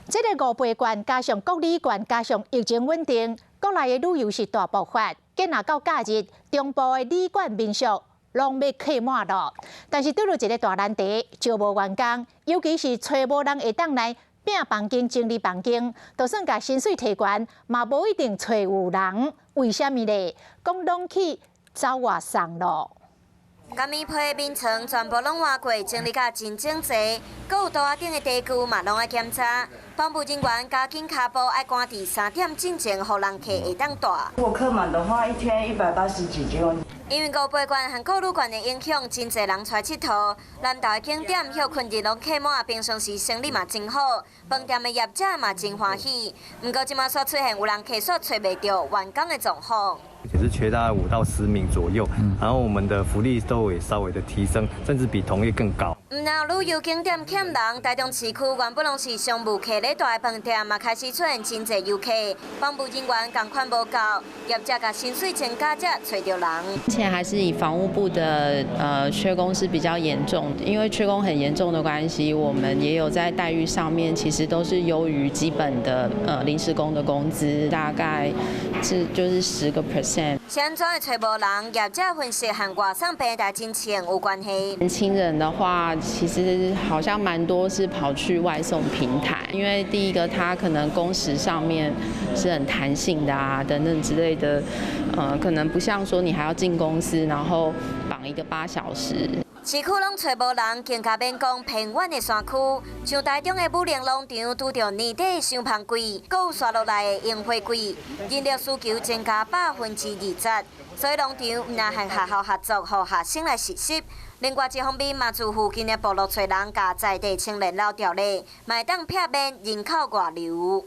這个五倍券加上國旅券加上疫情穩定，國內的旅遊是大爆發。今若到假日，中部的旅館民宿攏欲客滿囉。但是拄著一个大難題，招無員工，尤其是揣無人會當來摒房間、整理房間，就算共薪水提懸，嘛無一定揣有人。為啥物咧？講攏去走外送囉。共棉被眠床全部攏換過，整理甲真整齊。閣有桌仔頂的茶具嘛攏愛檢查。房務人員加緊跤步，愛趕佇3點進前，予人客會當蹛。如果客滿的話，一天180幾就。因為五倍券和國旅券的影響，真濟人出來𨑨迌。南投的景點歇睏日攏客滿，平常時生理嘛真好，飯店的業者嘛真歡喜。毋過這馬煞出現有人客煞揣袂著員工的狀況。也是缺大概5到10名左右，然後我們的福利都會稍微的提升，甚至比同業更高。毋但旅遊景點欠人，台中市區原本攏是商務客咧蹛的飯店嘛，開始出現真濟遊客，房務人員仝款無夠，業者共薪水增加才揣著人。目前還是以房務部的缺工是比較嚴重，因為缺工很嚴重的關係，我們也有在待遇上面其實都是優於基本的臨時工的工資，大概是就是10%。是按怎會揣無人？業者分析和外送平台真濟有關係。年輕人的話，其實好像蠻多是跑去外送平台，因為第一個他可能工時上面是很彈性的啊，等等之類的，可能不像說你還要進公司，然後綁一個8小時。市區攏揣無人，更加免講偏遠的山區，像台中的武陵農場拄著年底傷芳貴，閣有紲落來的櫻花季，人力需求增加20%，所以農場毋但和學校合作，予學生來實習。另外一方面嘛，自附近的部落揣人，共在地青年留牢咧，嘛會當避免人口外流。